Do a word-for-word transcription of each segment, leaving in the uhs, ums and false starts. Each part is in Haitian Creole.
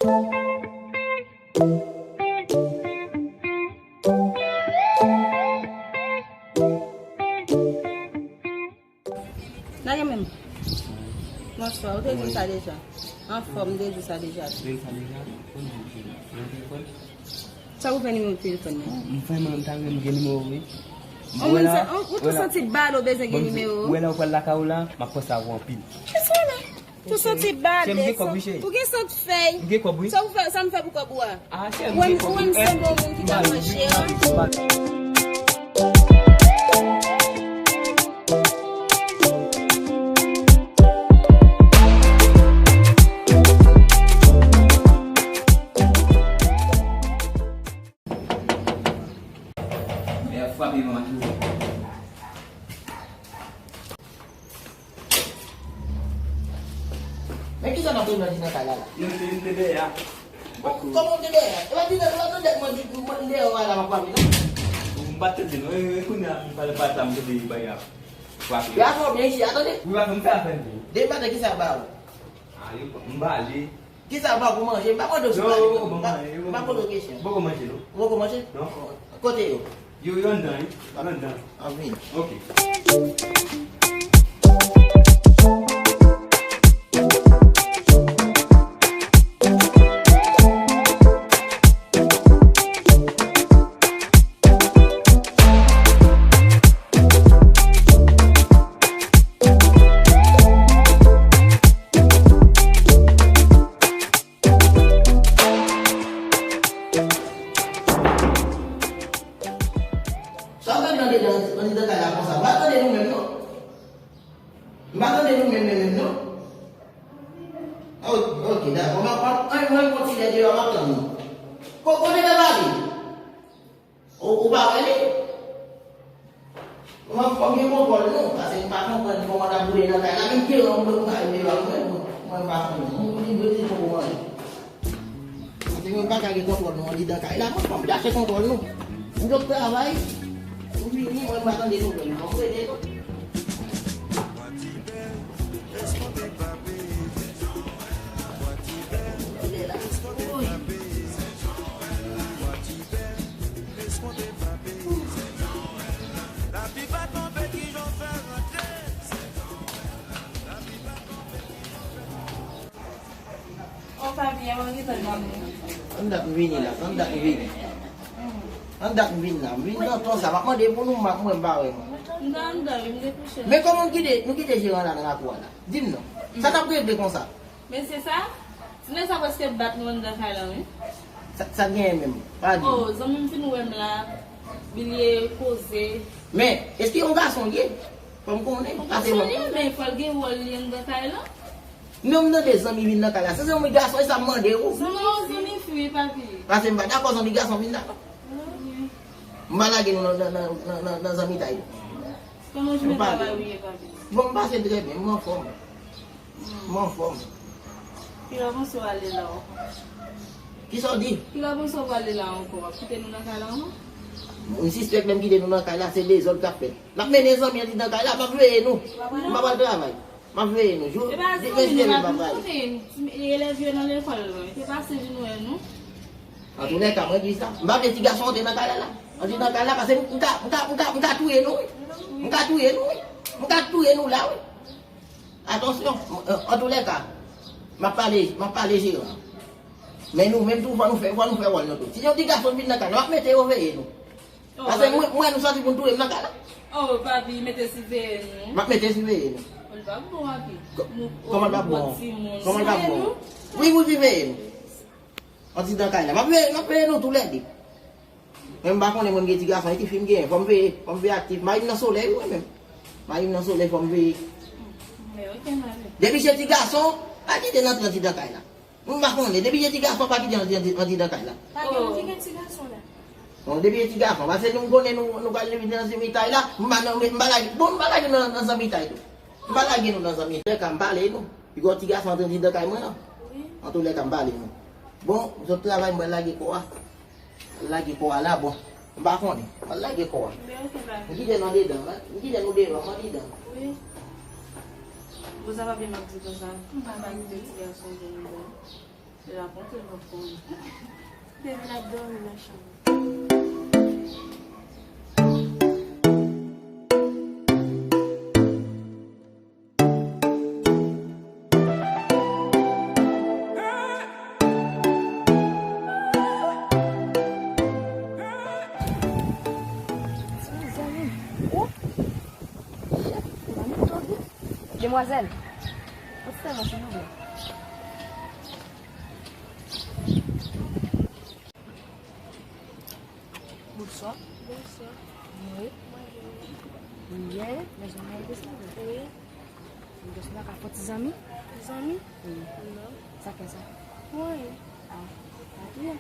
Lage men m. Bonswa, ou te di sa deja. Anfòm, m te di sa deja. Ou te di sa deja? Ou di ki nan telefòn? Sa ou fè nimewo telefòn nan? M vrèman, m ta renmen gen nimewo, wi. Ou menm se, ou, ou tou santi bal ou bezwen gen nimewo. Ou wè lè ou pral lakay ou la, m ap panse avè w anpil. Kisa la? Tou santi bal. Cheri, m gen kòb, wi, cheri. Ou gen sant fèy. M gen kòb, wi. Sa ou fè, sa m fè pou kòb ou a? Ah, cheri, m gen kòb, wi. Ou wè m se bon moun ki ta manje a. Mè frape manman toujou. Men kisa n ap regle andidan kay la la? Yon fi m te dèyè a. Kòman w te dèyè a? E pa di, e pa tande mwen di, mwen dèyè w la m ap frape non. M pa tande non. E, e, kounye a, m pale pa sa, m tande bagay a frape. Yo ap fè w byen isi a, tande? Wi, pa fè m fè afè m byen. Depi maten, kisa yo ba w? Ah, yo, m ba li. Kisa w ba w pou manje? M pa mande w si w pale non. M pa poze w kesyon. Poko manje non. Ou poko manje? Non. Kote yo? Yo, yo anndan, wi. Anndan. An vin. Ok. Sa w tande andedan, andedan kay la konsa? M pa tande nou menm non. M pa tande nou menm, menm, menm non. Ok, ok, dakò. M ap, m ap, an, mwen kontinye deyò, m ap tann nou. Ko-, kote bèl la ye? Ou, ou pa wè li? Mwen fò m gen kontwòl nou, paske m pa konprann kòman n ap boule nan kay la, menm ke yon moun ka rive la, mwen, mwen, mwen pa konnen. Moun li mwen di poko manje. Paske mwen pa ka gen kontwòl nou andidan kay la, mwen fò m chache kontwòl nou. M t ap travay, m vini, mwen pa tande nouvèl nou, fò m rele nou. An dat m vini la, an dat m vini. An dat m vini la, m vin nan ton sa, m ap mande pou nou, m ap mwen m pa wè nou. Men kòman nou kite, nou kite jeran la nan lakou a la? Di m non. Sa n ap regle konsa? Mesye sa, ti nèg sa prèske bat nou anndan kay lan, wi. Sa, sa genyen menm? Pa di m. Oh, zanmi m fin wè m la, bilye koze. Men, èske yon gason l ye? Fò m konnen. Yon gason l ye, men fò l gen wòl li anndan kay lan. Non, m tande zanmi vin nan kay la. Se zanmi gason, e sa m mande w. Non, zanmi fi, wi, papi. Paske m pa dakò zanmi gason vin la. M pa lage nou nan, nan, nan, nan, nan, nan zanmitay. Kòman jounen travay ou ye, papi? Bon, m pase trè byen, m anfòm. M anfòm. Ki lè w panse w ale la ankò? Kisa w di? Ki lè w panse w ale la ankò? W ap kite nou nan kay la ankò? M sispèk lè m kite nou nan kay la, se dezòd k ap fèt. N ap mennen zanmi andidan kay la, m ap veye nou. M pa pral travay. M ap veye nou. Jou, e pa zanmi nou, m ap veye. Elèv yo nan lekòl, mwen. Se pase vin wè nou. Antoulèka, mwen di sa. M pa vle ti gason antre nan kay la, la. Antre nan kay la, paske m ka, m ka, m ka, m ka touye nou, wi. M ka touye nou, wi. M ka touye nou la, wi. Atansyon, antoulèka, m ap pale, m ap pale jeran. Men nou menm tou, fò nou fè, fò nou fè wòl nou tou. Si yon ti gason vin nan kay la, m ap mete yo veye nou. Paske mwen, mwen, nou santi pou n touye m nan kay la. Oh, papi, mete siveye nou. M ap mete siveye nou. Li p ap bon, papi. Kòman l p ap bon? Kòman l p ap bon? Wi, wi, wi, veye nou. Andidan kay la. M ap veye, m ap veye nou toulède. Men m pa konnen mwen m gen ti gason, e ti fi m genyen. Fò m veye, fò m veye aktif. Mari m nan solèy, wi, mwen menm. Mari m nan solèy, fò m veye. Depi se ti gason, pa kite l antre andidan kay la. M pa konnen, depi se ti gason, pa kite antre andidan kay la. Pa gen moun ki gen ti gason la. Bon, depi se ti gason, paske nou konnen nou, nou pral vin nan zanmitay la, m pa nan, m pa lage, bon, m pa lage nan, nan zanmitay tou. M pa lage nou nan zanmitay, ka m pale nou. Piga yon ti gason antre andidan kay mwen an. Antoulèka, m pale nou. Bon, zòt travay, m pral lage kò a. Lage kò a la, bon. M pa konnen. Mwen lage kò a. M kite nou andedan, wi. M kite nou deyò, m andidan. Wi. Bon, sa pa byen m ap di konsa. M pa kite ti gason vin andedan. Rakonte l ankò. Depi l ap dòmi nan chanm. Demwazèl, obsève silvouplè. Bonswa. Bonswa. Wi. Mwen byen. Byen. Mezon mwen desann. Wi. Mwen desann la ka fò ti zanmi. Zanmi? Wi. Non. Sa fè sa? Mwen. Ah, pa byen.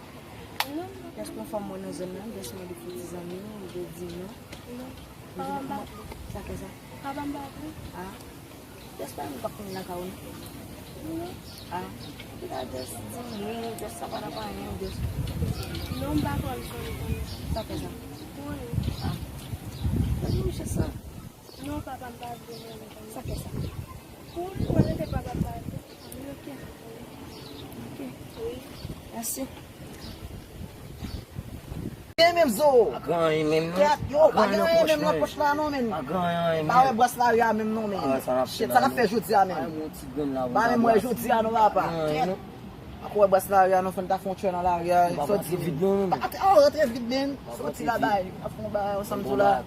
Non. Èske yon fanm mwen nan zòn nan, desann li fò ti zanmi, ou te di non? Non. Papa m pa vle. Sa fè sa? Papa m pa vle. Ah. Jès pa menm pa konn lakay ou non. Non. Ah. Li ka jès di wi, jès sa pa t ap anyen, jès. Non, m pa kwè l konn konn. Sa fè sa? Wi. Ah. Gade misye sa. Non, papa m pa vle mwen konn. Sa fè sa? Wi, mwen rete papa m pa vle. Wi, ok. Ok. Wi. Mèsi. Gen menm zo. Pa gen anyen menm non. Kèt, yo, pa gen anyen menm nan pòch la non, menn. Pa gen anyen menm. Pa wè bwès lari a menm non, menn. Shit, sa n ap fè jodi a menm. Pa menm wè jodi a non, papa. Kèt. Pako wè bwès lari a non, fò n ta fè yon tchè nan lari a. Soti vit non, menn. Pa ka, oh, rantre vit, menn. Soti la bay. Ap fè yon bagay ansanm tou la.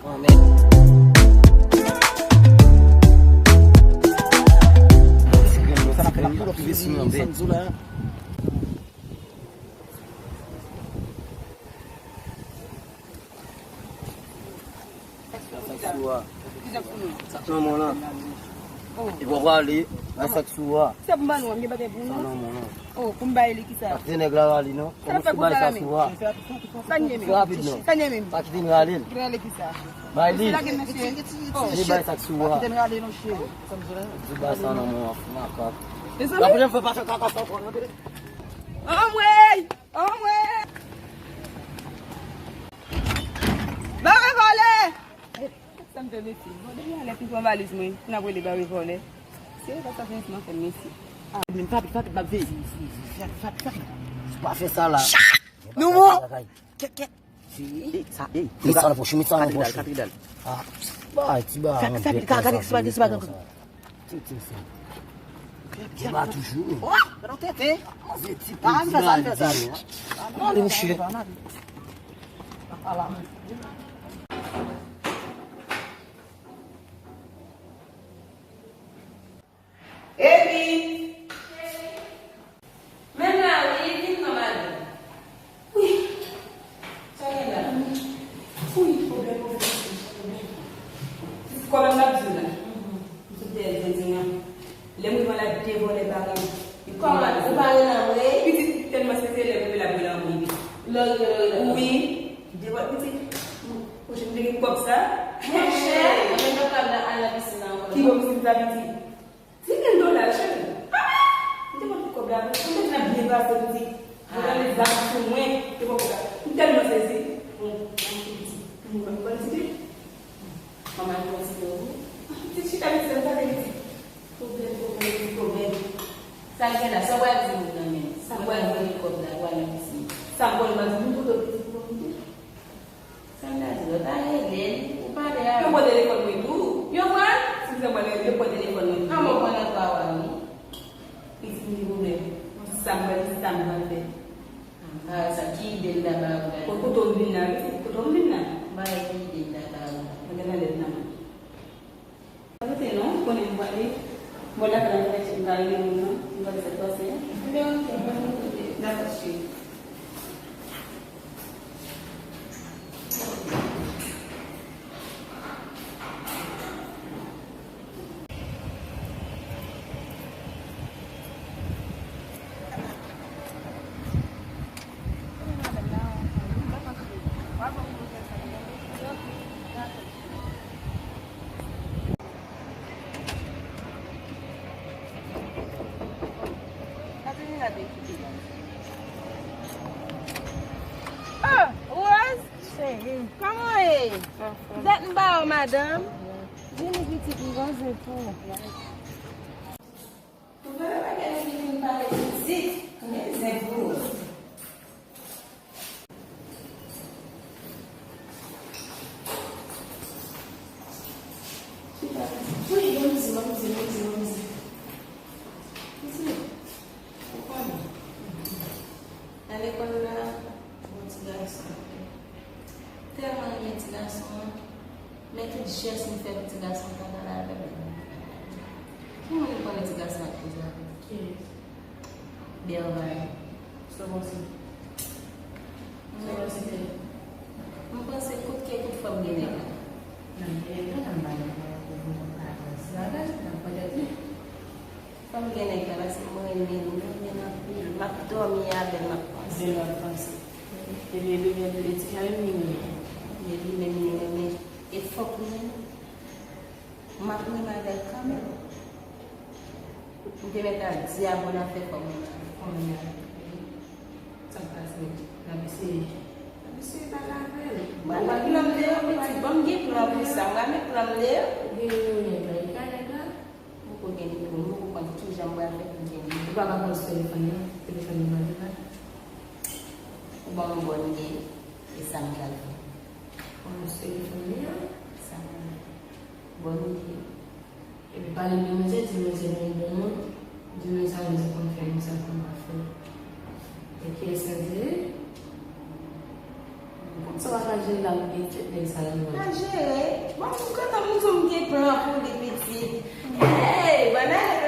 Sa n ap fè, n ap rive sou mwen, menn. Sa k sou a? Sa k nan men w lan? Oh. Epi w prale, bay sa k sou a. Se pou m ba nou an, m gen bagay pou nou. Sa nan men w lan? Oh, pou m ba li kisa? Pa kite nèg la rale non. Sa n ap fè kounye a la menm? Sa n ye menm? Fè rapid non. Sa n ye menm? Pa kite m rale l. Rale kisa? Bay li. Lage mesye. Li bay sa k sou a. Pa kite m rale non, cheri. Di bay sa nan men w, makak. La pwochèn fwa pa fè kaka sa ankò non. Anmwey! Anmwey! Bare vòlè! Sa m fè mesye? Bon, depi alè pi pran valiz mwen, n ap rele bare vòlè. Se yo pa sa fè m fè mesye. Ah, men fatik, fatik, m ap veye. Fatik, fatik, fatik. Pa fè sa la. Nou bon? Kèt, kèt. Ey, sa, ey. Met sa nan pòch, met sa nan pòch. Katedral, katedral. Ah, bay, ti ba. Sa, sa, gade, gade, gade, gade, gade. Ti, ti, ti. Ti ba toujou. Oh, gade tete. Manzè ti, pa fè sa, fè sa. Non, non, mesye. Epi, menm la wi, vin non madanm. Wi. Sa gen la? Wi, pwoblèm, pwoblèm, pwoblèm. Kòman m ap di w la? M sot dèyè l jodi a. Lè m rive la, de vòlè bare m. Kòman? Ou bare nan mwen? Pitit tèlman sezi, lè m rive la, vòlè an rive. Lè w rive, lè w rive. Wi. De vòlè, pitit. Ou jwenn de kòb sa? Monchè, mwen menm nan pral nan al nan pisin nan ankò. Ki bò pisin sa, pitit? Di mil dola, cheri. Ah! M te konn kòb la, m te di n ap byen pase, m di, yo rale zam sou mwen, te konn kòb la. M tèlman sezi. Bon, m ap di, m ban l ti pe. Manman l pran ti pe, wi. Ti chita, pitit, m pa te di. Pwoblèm, pwoblèm, pwoblèm. Sa l gen la, sa w pral di moun nan menm? Sa w pral voye kòb la, pral nan pisin. Sa m konn, m pa di moun kote w pitit pou mwen. Sa m ta di w, ta rele l, ou pale avè l. Yo pran telefòn mwen tou. Yo pran? Si se mwen, yo pran telefòn mwen tou. An mwen pran nan twa wa wi. Pitit m gen pwoblèm. Sa m pral di, sa m pral fè. Ah, sa ki ide l ta ba ou la? Kote w vin la, pitit? Kote w vin la? Ba ki ide l ta ba ou la? Mwen te nan lèt nan men. Pa rete non, ou konnen m prale. Mwen lakay la, m prale, m prale rele moun nan, m prale fè pase. Ebyen, ok, mwen mwen kote. Dakò, cheri. Ah, Rose! Cheri. Kòman w ye? Anfòm. Dat m ba w, madanm. Vini pitit m, gon zen pou ou. Ou pa wè bagay yo vin pale pitit. Wi, manmi, manmi, manmi, manmi. Pitit, ou konnen. Nan lekòl la, gon ti gason. Tèlman renmen ti gason an, men tout jès m fè pou ti gason an, pa pale avè l. Ki moun ou konnen ti gason an ap koze avè l? Kiyès? Bèvay. Sa w panse? Sa w panse? M panse kout ke kout fanm gen nèg la. Nan gen nèg la, nan ba nèg la pou vin nan pa avanse avè l, nan pran tèt li. Fanm gen nèg la, paske mwen renmen l, mwen renmen l anpil. M ap dòmi avè l, m ap panse. Avè l w ap panse. Epi, epi, epi, epi, ti fè menm li renmen. Epi, li menm li renmen. E fòk mwen, m ap renmen avè l kanmenm. M te mèt al di a bon afè fò mwen al. Kòman y al? Sa k pase? N ap eseye. N ap eseye pale avè l. Ban m plan m deyò, pitit. Ban m gen plan pou sa. M ka met plan m deyò. Ou gen nimewo nèg la? Ou ka nèg la? M poko gen nimewo l. M poko konn kijan m pral fè pou m gen nimewo l. Ou pa ka pran sou telefòn nan? Telefòn nan pa gen la. Ou ban m bon ide. E sa m pral fè. Ban m sou telefòn li an. Sa m pral fè. Bon ide. Epi pale de manzè, di manzè bon bon moun, di manzè sa manzè konn fè, manzè sa konn pa fè. E kiyès sa jere? Kòm sa w pa ka jere la, ou gen tèt nèg sa nan men w. Pa jere. Bon, m kontan m di w m gen plan pou li, pitit. Hey, banana,